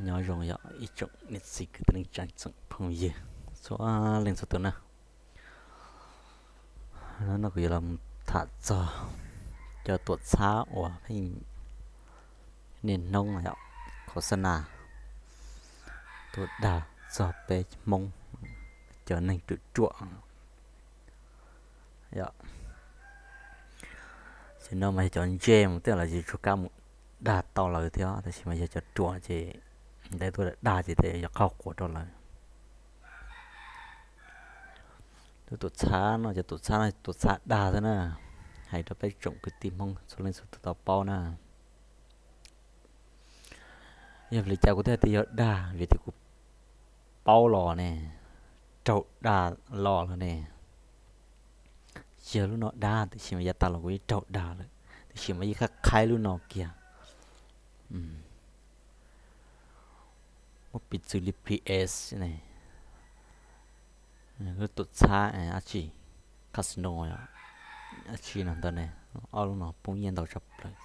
Nyob zoo yog ib tsoom niam txiv kwv tij neej tsa tsoom phooj ywg txhua leej txhua tus na. Hnub no kuv yuav los tham txog cov tuam txhab uas pheej niaj hnub yog khos xa nas tuaj dag txog peb Hmoob cov neeg ruam ruam. Ces no mas yog cov ntse mus tej los tsis tshua kam mus dag tau lawv thiab, tab sis mas yog cov ruam ces ntev tuaj dag ces tej yog qaug quas rau lawv. Tus tuam txhab no, cov tuam txhab no tuam txhab dag xwb na, hais rau peb tsoom kwv tij Hmoob txhua leej txhua tus tau paub na. Yog vim li cas kuv thiaj tias yog dag? Vim tias kuv paub los ne, raug dag los lawm ne. Yog lub no dag, tiam sis mas yav tas los kuv yeej raug dag lawm, tiam sis mas yeej qhaib qhaib lub no kiag. Muab piv txwv li P S ne, lub tuam txhab dab tsi, casino dab tsi no ntawd ne, ob lub no poob nyiaj ntau tshaj plaws.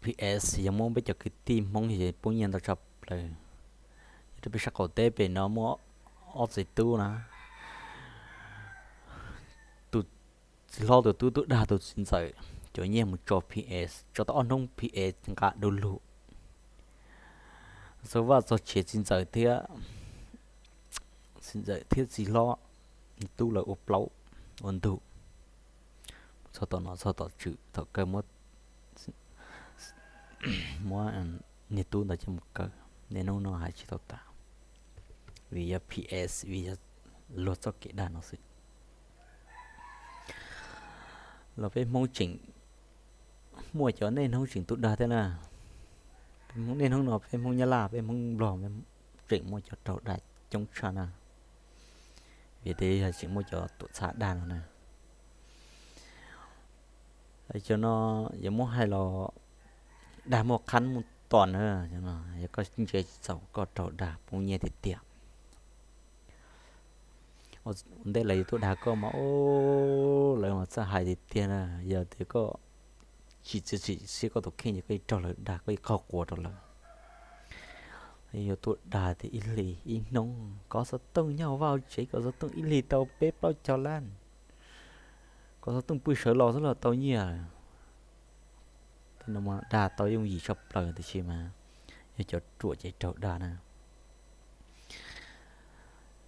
P S yog muab peb cov kwv tij Hmoob poob nyiaj ntau tshaj plaws. Yog rau peb sab qaum teb pem no muaj ob txiv tub na, tus txiv hlob tus tub tuaj dag tus txiv ntxawm cov nyiaj mus tso P S, tso tau ob hnub P S nqa du lug. Txog vaj txog tsev txiv ntxawm thiab, txiv ntxawm thiab txiv hlob tub lawv ua plaub ua ntug, txog tom nom txog tom tswv, thaum kawg muab niag tub ntawd coj mus kaw. Niaj hnub no hais tsis tau tas, vim yog P S, vim yog luag txoj kev dag no xwb. Los peb Hmoob tseem muaj cov niaj hnub tseem tuaj dag thiab na. Niaj hnub no peb Hmoob Nyab Laj, peb Hmoob Nplog tseem muaj cov raug dag coob tshaj na, vim tias yog tseem muaj cov tuam txhab dag no na. Cov no yuav muab hais los dag muaj qhab muaj tos na. Yog koj ntse tsis txaus koj raug dag poob nyiaj tiag tiag. Ua ntej lawv yuav tuaj dag koj mas, lawv mas txawj hais tiag tiag na. Yog tias koj tsis txiav txim siab koj tus kheej ces koj yeej raug lawv dag, koj yeej qaug quas rau lawv. Yuav tuaj dag tias ib hlis ib hnub, kov xov tooj nyob hauv vaj hauv tsev, kov xov tooj ib hlis tau peb plaub caug lab, kov xov tooj pw sawv los xwb los tau nyiaj. Tej no mas dag tau yooj yim tshaj plaws, tiam sis mas yog cov ruam ces raug dag na.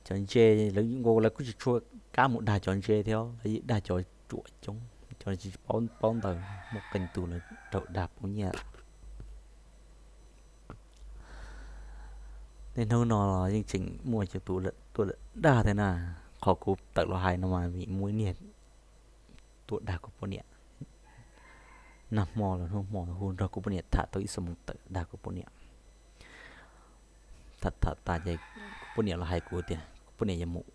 Cov ntse, lawv nkaus lawv kuj tsis tshua kam mus dag cov ntse thiab, lawv yeej dag cov ruam coob, cov tsis paub ntawv, muaj qee tus lawv raug dag poob nyiaj. Niaj hnub no los yeej tseem muaj cov tus tuaj dag thiab na. Qhov kuv tawm los hais no mas vim muaj ib niag tuaj dag kuv poj niam. Nag hmo los hnub hmo hu nrog kuv poj niam tham tau ib xuab moos tawm dag kuv poj niam. Tham tham tas ces kuv poj niam los hais kuv tias kuv poj niam yuav mus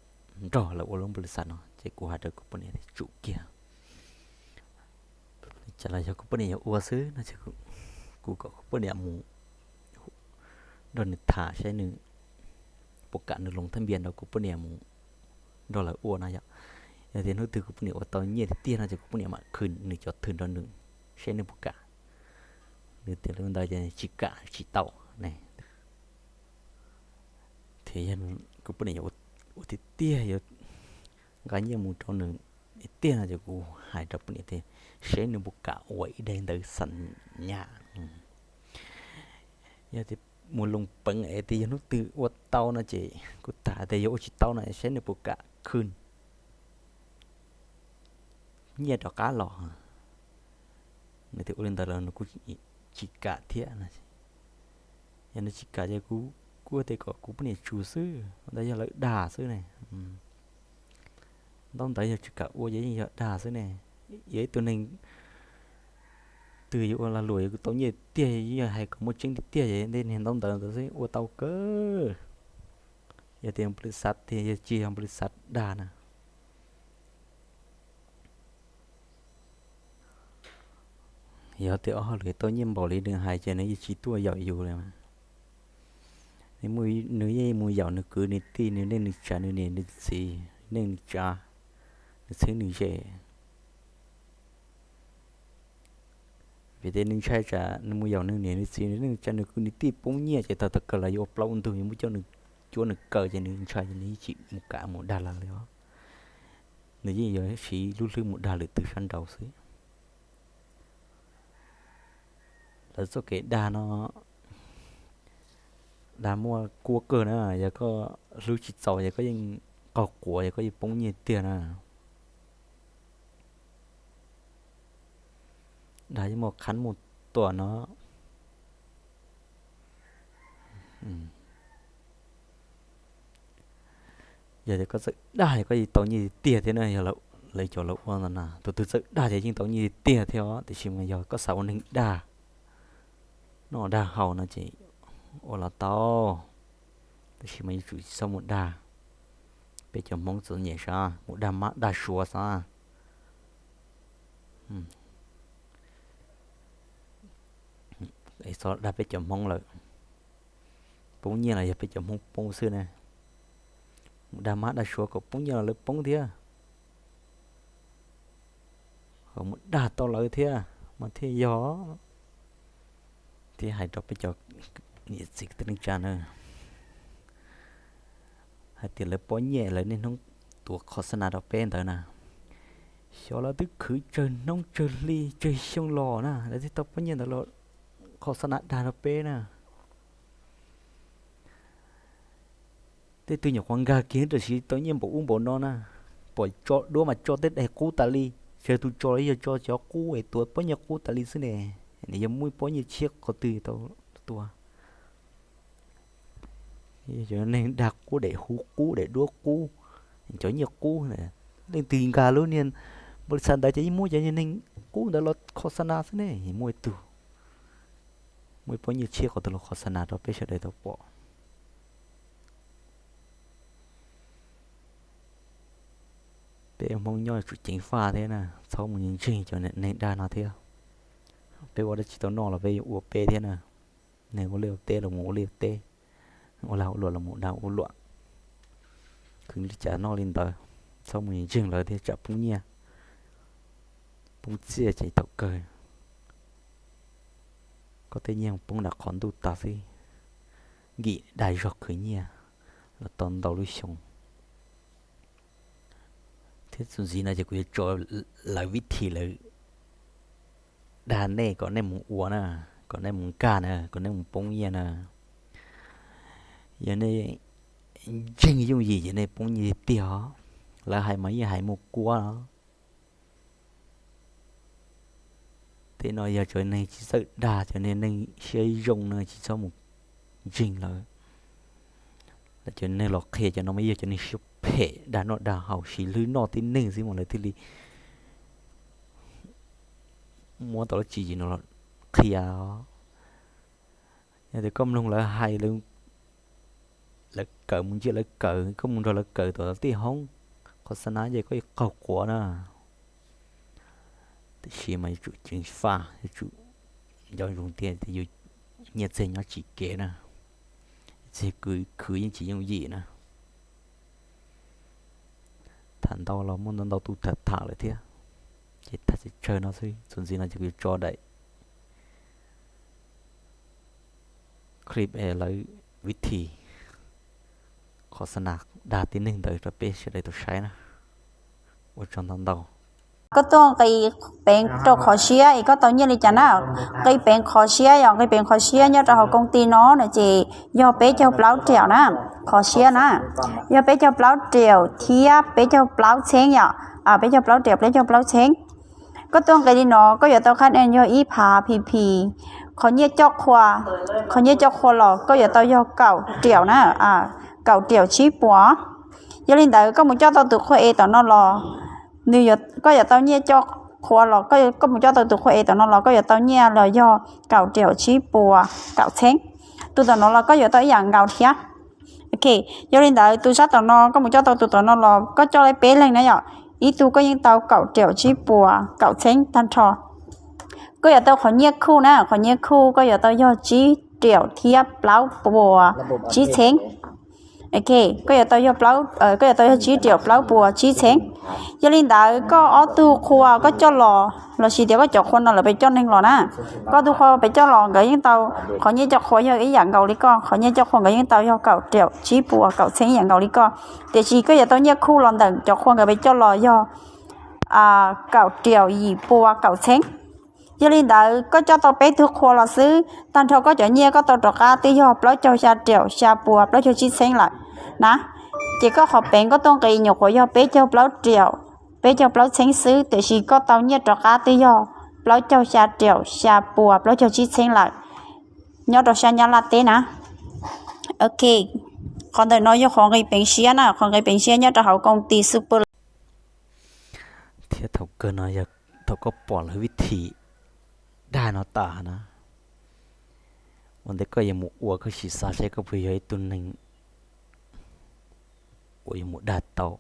nrog lawv ua lub nplu xav no, ces kuv hais rau kuv poj niam tias tsum kiag, cas los yog kuv poj niam yuav ua xwb no ces kuv kom kuv poj niam mus nrog nws tham saib nws puas kam nws loos thab npias nrog kuv poj niam mus nrog lawv ua no yom. Yog tias hnub twg kuv poj niam ua tau nyiaj tiag tiag no ces kuv poj niam mam khwv nws cov thwm nrog nws, saib nws puas kam. Nws tias li ntawd ces tsis kam tsis tau ne. Thiab yog kuv poj niam yuav ua tiag tiag, yuav nqa nyiaj mus rau nws tiag no ces kuv hais rau poj niam tias seb nws puas kam ua ib daim ntawv xam nyas. Yog tias mus loos peev es tias yog hnub twg ua tau no ces kuv tham tias yog ua tsis tau no seb nws puas kam khwv nyiaj rov qab los. Nws tias ua li ntawd los nws kuj tsis kam thiab. Yog nws tsis kam ces kuv kuj tias kom kuv poj niam tsum xwb, ntawd yog lawv dag xwb ne. Ntaub ntawv yog tsis kam ua ces yeej yog dag xwb ne. Yog ib tug neeg twg yuav ua lag luam yuav tau nyiaj tiag, yog hais kom muaj tseeb tiag tiag es tej niag ntaub ntawv ntawd xwb ua tau kawg. Yog tias nplu xav tiag, yog tsis yog nplu xav dag na. Yog tias ob hauj lwm tau nyiaj npaum li nws hais ces nws yeej tsis tuaj yaum yus li. Nws, nws yeej mus yaum nws kwv nws tij, nws niam nws tsav, nws niam nws txiv, nws niam nws tsav, nws txheeb nws ze. Vim tias nws ntshai tsam nws mus yaum nws niam nws txiv, nws ntshai nws kwv nws tij poob nyiaj ces thaum kawg lawv yuav ua plaub ua ntug yuav muaj coj nws cuab nws kaw ces nws ntshai ces nws yeej tsis mus kam mus dag lawv li os. Nws yeej yuav siv lub hlwb mus dag lwm tus sab nraud xwb. Lawv txoj kev dag no, dag muaj kuab kawg na, yog koj hlub tsis txaus yog koj yeej qaug quav yog koj yeej poob nyiaj tiag na. Dag yeej muaj qhab muaj tuam no. Yog tias koj txawj dag yog koj yeej tau nyiaj tiag thiab na, yog lawv cov lawv ua ntawd na, tus twg txawj dag ces yeej tau nyiaj tiag thiab os, tiam sis mas yog koj xav ua neeg dag noj dag haus no ces ua los tau, tiam sis mas yuav tsum txhob mus dag. Peb cov Hmoob txom nyem sav, mus dag mab dag suav xav, txhob dag peb cov Hmoob lawm. Poob nyiaj los yog peb cov Hmoob poob xwb na. Mus dag mab dag suav kom poob nyiaj los lawv poob thiab. Ho mus dag tau lawv thiab mas thiaj yog. Thiab hais rau peb cov niam txiv kwv tij neej tsa na, hais tias lawv pob nyiaj lawv niaj hnub tuav qhov xab nas rau peb ntawd na, xyov lawv twb khwv tsawg hnub tsawg hli tsawg xyoo los na lawv thiaj tau pob nyiaj ntawd los qhov xab nas dag rau peb na. Tej tug nyuam qhuav nkag kiag tam sim tau nyiaj npaum ub npaum no na, pom tso duab mas tso tej daim qub tas li, tsawg tus tso los yog tso cov qub es tuav pob nyiaj qub tas li xwb ne, nws yog muaj pob nyiaj tshiab qhov twg tau tua. Cov neeg dag qub, daim hu qub, daim duab qub, cov nyiaj qub, leej twg nkag lub niag npaum li xav ntawd ces yeej muab cov neeg qub ntawd los kho xa nas xwb ne. Muaj ib tug, muaj ib pob nyiaj tshiab qhov twg los kho xa nas rau peb sawv daws tau pom. Peb Hmoob nyob tsum ceev faj thiab na, txhob mus ntseeg cov neeg dag no thiab. Peb ua dab tsi tau noj los peb yuav ua peb thiab na. Neeg ua liaj ua teb los mus ua liaj ua teb, ua lag ua luam los mus dag ua luam. Khwv li cas noj li ntawd, txhob mus ntseeg lawv thiab tsam poob nyiaj poob txiaj ces thaum kawg koj tej nyiaj poob nram qhov ntuj tas xwb. Nkim dag zog khwv nyiaj los tau ntau lub xyoo. Thiab txuas ntxiv no ces kuv yuav tso lawv vib thim lawv dag nej kom nej mus ua na, kom nej mus nkag na, kom nej mus poob nyiaj na. Yog nej ntseeg yooj yim ces nej poob nyiaj tiag tiag os. Lawv hais mas yeej hais muaj kuab os. Tej no yog cov neeg tsis txawj dag, cov neeg siab zoo no tsis txhob mus ntseeg lawv. Cov neeg los qhia cov no mas yog cov neeg siab phem, dag noj dag haus, siv hlwb noj tib neeg xwb mas lawv thiaj li muab tau lub tswv yim no los qhia. Yog tias koj mloog lawv hais, lawv kawm mus ntsia lawv kawm, koj mus nrog lawv kawm tom tej hoob qhov xa nas ces koj yuav qaug quav na. Tiam sis mas yuav tsum ceev faj, yuav tsum nco ntsoov tias yus nyiaj txiag nyob tsis kev na, txiag khwv yeej tsis yooj yim na. Tham ntau los muaj ntau ntau tus tham tham lawm thiab, ces tham tsawg tsawg no xwb. Txuas ntxiv no ces kuv yuav tso daim clip lawv vib thim qhov xa nas dag tib neeg ntawd rau peb sawv daws tau saib na. Ua tsaug ntau ntau. Koj tuaj nqis peev rau qhov siab es koj tau nyiaj li cas na? Nqis peev qhov siab yom, nqis peev qhov siab nyob rau hauv koom ti no no ces yog peb caug plaub riaum na, qhov siab na, yog peb caug plaub riaum thiab peb caug plaub txheeb yom, peb caug plaub riaum peb caug plaub txheeb. Koj tuaj nqis li no koj yuav tau khab nees yog ib phav P P. Qhov nyiaj coj qhua, qhov nyiaj coj qhua los koj yuav tau yog kaum riaum na, kaum riaum tsib puas. Yog li ntawd koj mus coj tau tus qhua es tom no los, nws, koj yuav tau nyiaj coj qhua los, koj mus coj tau tus qhua es tom no los koj yuav tau nyiaj los yog kaum riaum tsib puas kaum txheeb. Tus tom no los koj yuav tau ib yam nkaus thiab. Ok, yog li ntawd tus sab tom no koj mus coj tau tus tom no los koj coj li peb leeg na yom, ib tug koj yeej tau kaum riaum tsib puas kaum txheeb tag nrho. Koj yuav tau qhov nyiaj khuj na, qhov nyiaj khuj koj yuav tau yog tsib riaum thiab plaub puas tsib txheeb. Ok, koj yuav tau yog plaub, koj yuav tau yog tsib riaum plaub puas tsib txheeb. Yog li ntawd koj ob tug qhua koj coj los lossis tias koj cov qhua no lawv pem coj neeg los na, koj tug qhua pem coj los nkawd yeej tau, qhov nyiaj coj qhua yog ib yam nkaus li koj, qhov nyiaj coj qhua nkawd yeej tau yog kaum riaum tsib puas kaum txheeb ib yam nkaus li koj. Tiam sis koj yuav tau nyiaj khuj los ntawm cov qhua nkawd pem coj los yog kaum riaum yim puas kaum txheeb. Yog li ntawd koj coj tau peb tug qhua los xwb, tag nrho koj cov nyiaj koj tau rov qab twb yog plaub caug xya riaum xya puas plaub caug tsib txheeb lawm na. Ces koj qhov peev koj tuaj nqis nyuam qhuav yog peb caug plaub riaum peb caug plaub txheeb xwb, tiam sis koj tau nyiaj rov qab twb yog plaub caug xya riaum xya puas plaub caug tsib txheeb lawm, nyob rau sab Nyab Laj teb na. Ok, qhov ntawm no yog qhov nqis peev siab na, qhov nqis peev siab nyob rau hauv koom tis Super. Thiab thaum kawg no yog thaum koj pom lawv vib thim dag no tas na, ua ntej koj yuav mus ua koj sim xav seb koj puas yog ib tug neeg uas yuav mus dag tau,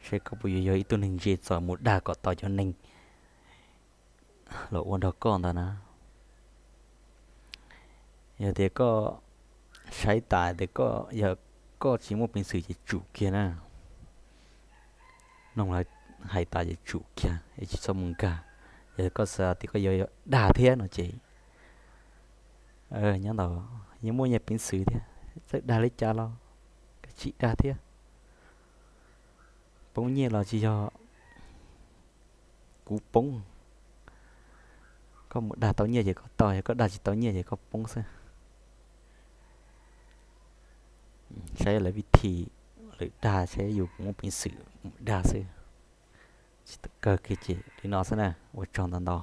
seb koj puas yuav yog ib tug neeg ntse txaus mus dag kom tau cov neeg los ua nrog koj ntawd na. Yog tias koj saib tas tias koj yog koj tsis muaj peev xwm ces tsum kiag na. Noog lawv hais tas ces tsum kiag es tsis txhob mus nkag. Yog koj xav tias koj yuav dag thiab no ces nyob ntawd yeej muaj nyiaj peev xwm thiab, txawj dag li cas los koj tsis dag thiab. Poob nyiaj los tsis yog kuv poob, koj mus dag tau nyiaj ces koj tau, yog koj dag tsis tau nyiaj ces koj poob xwb. Saib lawv vib thim, lawv dag saib yus puas muaj peev xwm mus dag xwb. Tsis tau kawg kiag ces li no xwb na, ua tsaug ntau ntau.